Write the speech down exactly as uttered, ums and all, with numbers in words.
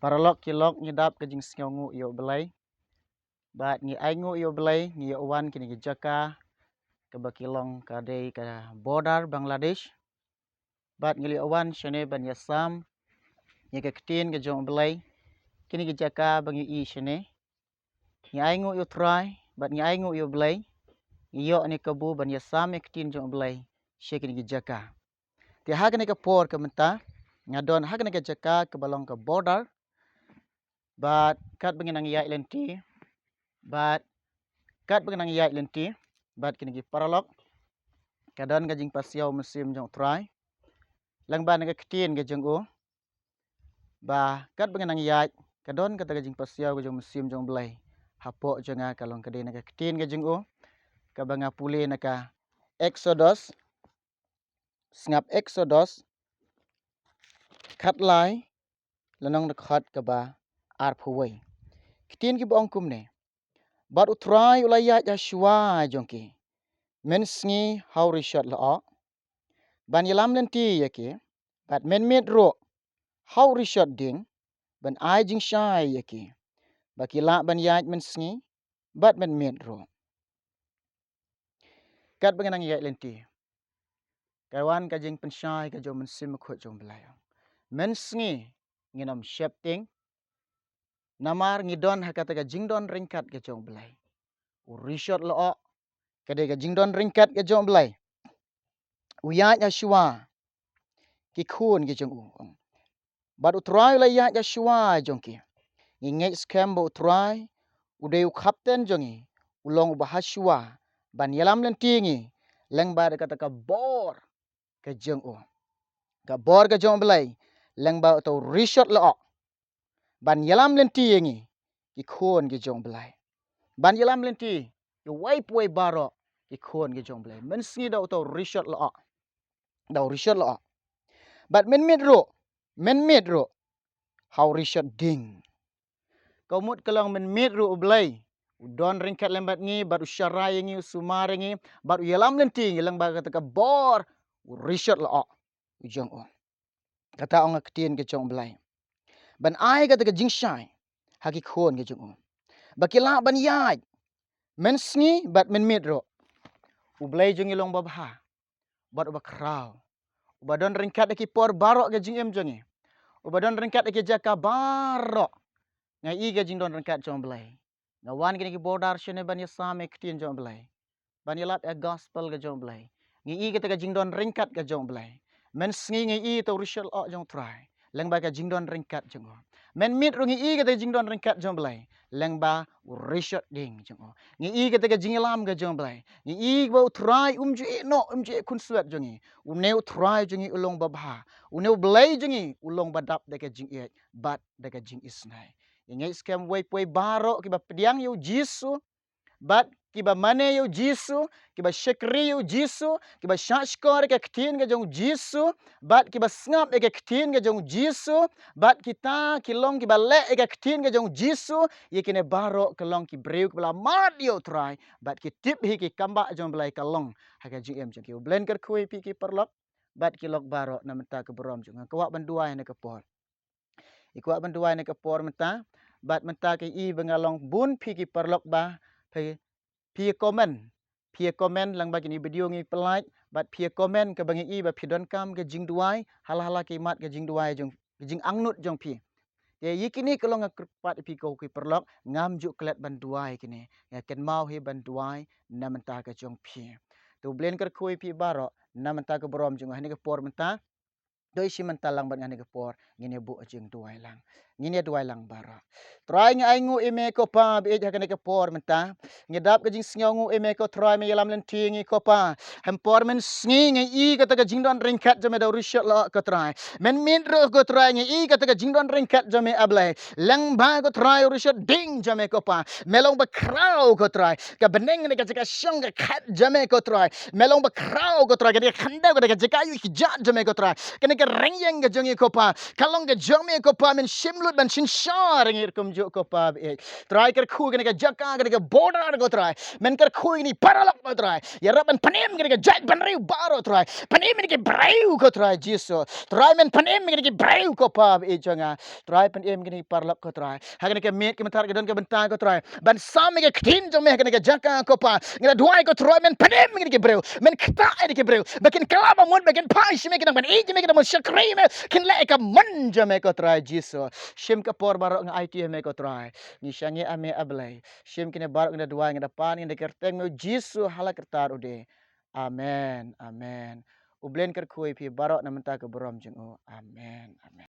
Paralok ki lok, ngi dap ka jingsngewnguh ïa U Blei. Bad ngi ai nguh ïa U Blei, ngi ïa wan kine ki jaka kaba ki long ka dei ka border Bangladesh. Bad ngi ïa wan shane ban ïasam ïa ka ktien ka jong U Blei, kine ki jaka ba ngi i shane. Ngi ai nguh ïa U Trai, bad ngi ai nguh ïa U Blei, ngi ïoh ne kabu ban ïasam ïa ka ktien jong U Blei sha kine ki jaka. Te ha kane ka por ka mynta, nga don ha kane ka jaka kaba long ka border, bad katba ngi nang ïaid lynti, bad katba ngi nang ïaid lynti bad kine ki paralok, ka don ka jingpasiaw mynsiem jong U Trai lyngba na ka ktien ka jong u. Ba katba ngi nang ïaid, ka don kata ka jingpasiaw ka jong u Mynsiem jong U Blei hapoh jong nga, ka long ka dei na ka ktien ka jong u, kaba nga pule na ka Exodus, sngap Exodus khatlai, lynnong dkhot kaba arphew wei. Ktien kiba ong kumne: Bad U Trai u la ïaid ha shuwa jong ki mynsngi ha u rishot lyoh, ban ïalam lynti ïa ki, bad mynmiet ruh ha u rishot ding, ban ai jingshai ïa ki, ba ki lah ban ïaid mynsngi bad mynmiet ruh. Katba ngi nang ïaid lynti, ka wan ka jingpynshai ka jong u Mynsiem Bakhuid jong U Blei. Mynsngi ngin ym sheptieng, namar ngi don ha kata ka jingdon ryngkat ka jong U Blei. U rishot lyoh, ka dei ka jingdon ryngkat ka jong U Blei. U ïaid ha shuwa ki khun ki jong u. Bad U Trai u la ïaid ha shuwa jong ki. Ngi ngeit skhem ba U Trai u dei u khapten jong ngi, u long uba ha shuwa ban ïalam lynti ïa ngi lyngba da kata ka bor ka jong u, ka bor ka jong U Blei, lyngba uta u rishot lyoh, ban ïalam lynti ïa ngi ki khun ki jong U Blei, ban ïalam lynti ïa uwei pa uwei baroh ki khun ki jong U Blei. Mynsngi da uta u rishot lyoh, da u rishot lyoh, bad mynmiet ruh, mynmiet ruh ha u rishot ding. Ka mut ka long mynmiet ruh U Blei u don ryngkat lem bad ngi, bad u sharai ïa ngi, u sumar ïa ngi, bad u ïalam lynti ïa ngi lyngba kata ka bor u rishot lyoh u jong u. Kata ong ka ktien ka jong U Blei, ban ai kata ka jingshai ha ki khun ki jong u, ba ki lah ban ïaid mynsngi bad mynmiet ruh. U Blei jong ngi u long uba bha bad uba khraw, uba don ryngkat ha ki por baroh ka jingim jong ngi, uba don ryngkat ha ki jaka baroh. Nga i ka jingdon ryngkat jong U Blei. Nga wan kine ki border shane ban ïasam ïa ka ktien jong U Blei, ban ïalap ïa ka gospel ka jong U Blei. Ngi i kata ka jingdon ryngkat ka jong U Blei. Mynsngi ngi i uta u rishot lyoh jong U Trai lyngba ka jingdon ryngkat jong u. Mynmiet ruh ngi i kata ka jingdon ryngkat jong U Blei lyngba u rishot ding jong u. Ngi i kata ka jingïalam ka jong U Blei. Ngi i ba U Trai um ju ïehnoh, um ju ïeh khunswet jong ngi. Une U Trai jong ngi u long uba bha. Une U Blei jong ngi u long uba dap da ka jingïeit bad da ka jingisynei. Ngi ngeit skhem uwei pa uwei baroh kiba pdiang ïa U Jisu, bad kiba mane ïa U Jisu, kiba shakri ïa U Jisu, kiba shahshkor ïa ka ktien ka jong U Jisu, bad kiba sngap ïa ka ktien ka jong U Jisu, bad kita ki long kiba leh ïa ka ktien ka jong U Jisu, ïa kine baroh ki long ki briew kiba la mad ïa U Trai, bad ki tip hi ki kam ba jong U Blei ka long ha ka jingim jong ki. U Blei un kyrkhu ïa phi ki paralok, bad ki lok baroh na mynta ka burom jong nga. Kwah ban duwai ha kane ka por. I kwah ban duwai ha kane ka por mynta, bad mynta ka i ba nga long bun phi ki paralok ba phi, phi comment, phi comment lyngba kine ki video ngi pynlait, bad phi comment kaba ngi i ba phi donkam ka jingduwai ha la ha la ki mat ka jingduwai jong, ka jingangnud jong phi. Te ïa kine ka long nga kyrpad ïa phi ko ki paralok, ngam ju klet ban duwai kine. Nga kynmaw hi ban duwai na mynta ka jong phi. Te U Blei un kyrkhu ïa phi baroh na mynta ka burom jong nga ha kane ka por mynta. Dei shi mynta lang bad nga ha kane ka por, ngin ïa buh jingduwai lang. Ngin ïa duwai lang baroh. Trai, ngi ai nguh ïa me ko Pa ba ïeit ha kane ka por mynta. Ngi dap ka jingsngewnguh ïa me ko Trai, me ïalam lynti ïa ngi ko Pa. Ha por mynsngi ngi i kata ka jingdon ryngkat jong me da u rishot lyoh ko Trai. Mynmiet ruh ko Trai ngi i kata ka jingdon ryngkat jong me A Blei. Lyngba ko Trai u rishot ding jong me ko Pa. Me long ba khraw ko Trai. Ka bneng ne ka jaka shong ka khat jong me ko Trai. Me long ba khraw ko Trai, kane ka khyndew kane ka jaka ïuh ïa ki jait jong me ko Trai. Kane rynïeng ka jong ngi ko Pa, ka long ka jong me ko Pa, men shim lut ban synshar ïa ngi ruh kumjuh ko Pa baieit. Trai kyrkhu ïa kane ka jaka, kane ka border ko Trai. Men kyrkhu ïa kine ki paralok ko Trai. Ïarap ban pynim ïa kane ka jaitbynriew baroh Trai. Pynim ïa kine ki briew ko Trai Jisu. Trai men pynim ïa kine ki briew ko Pa baieit jong nga. Trai pynim ïa kine ki paralok ko Trai. Ha kane ka miet ka mynta ka don ka bynta ko Trai, ban sam ïa ka ktien jong me ha kane ka jaka ko Pa. Nga la duwai ko Trai men pynim ïa kine ki briew, men ktah ïa kine ki briew ba kin kylla ba mut ba kin phai sha me, kin nang ban ïeit ïa me, kin nang ban shakri ïa me, kin leh ïa ka mon jong me ko Trai Jisu. Shim ka por baroh nga aiti ha me ko Trai. Ngi shaniah ïa me A Blei. Shim kine baroh ngi da duwai, ngi da pan, ngi da kyrteng me Jisu ha la ka kyrteng u de. Amen. Amen. U Blei un kyrkhu ïa phi baroh na ka bynta ka burom jong u. Amen. Amen.